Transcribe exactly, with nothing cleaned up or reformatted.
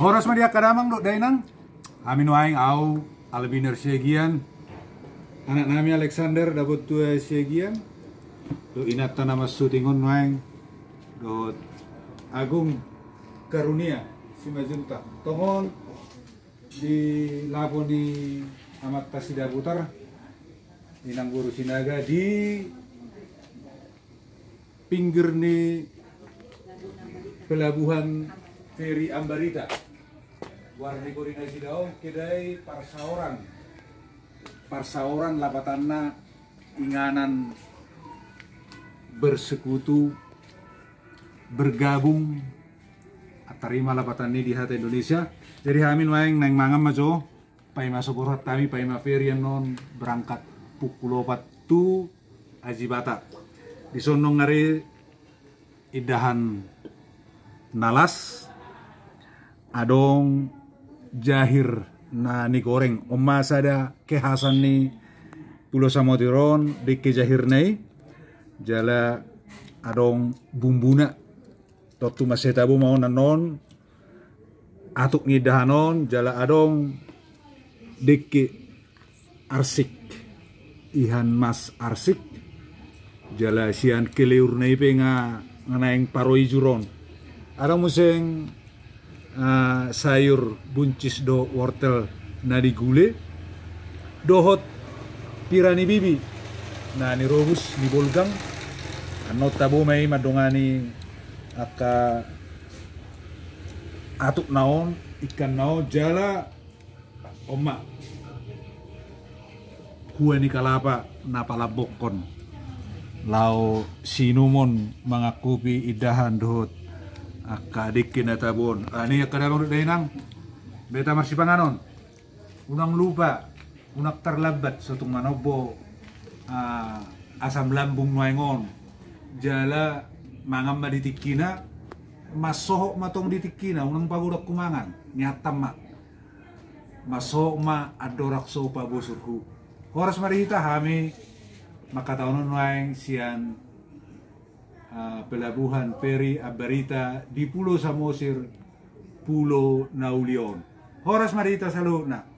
Horas ma di angka damang dohot dainang. Hami nuaeng, au Albiner Siagian, anak nami Alexander dapot tua Siagian, dohot inanta na marsuting on nuaeng, dohot Agung Karunia Simanjuntak. Tongon di lapo ni amanta Sidabutar, inang boru Sinaga, di pinggir ni pelabuhan feri Ambarita. Goar ni koordinasi daong kedai parsaoran. Parsaoran lapatanna inganan bersekutu, bergabung, antar i ma lapatan ni di hata Indonesia. Jadi hami nuaeng naeng mangan ma jo, paima so borhat hami, paima feri annon berangkat pukul opat tu Ajibata. Dison nunga ro indahan na las, adong jahir na nigoreng. On ma sada kekhasan ni Pulo Samosir on, dengke jahirna i, jala adong bumbuna. Tontu mansai tabo ma on annon, atuk ni indahan on, jala adong dengke arsik, ihan mas arsik, jala sian keleurna i pe nga, nga naeng paro ijur on. Adong muse, ah, sayur buncis dohot wortel na digule, dohot pira ni bibi na nirobus, nibolgang. Annon tabo ma i mandongani angka atuk na on, ikan na on, jala on ma kue ni kalapa na palambokkon laho siinumon, mangankupi indahan dohot angka dengke na tabo on. Ani angka damang dohot dainang, beta marsipanganon. Unang lupa, unang tarlambat, so tung manombo, ah, asam lambung nuaeng on. Jala mangan ma di tingkina, mansohot ma tong di tingkina, unang pagodanghu mangan, niantam ma. Mansohot ma andorang so pabosurhu. Horas ma di hita, hami mangkatahon on nuaeng sian, ah, pelabuhan feri Ambarita di Pulo Samosir, pulo na uli on. Horas ma di hita saluhutna.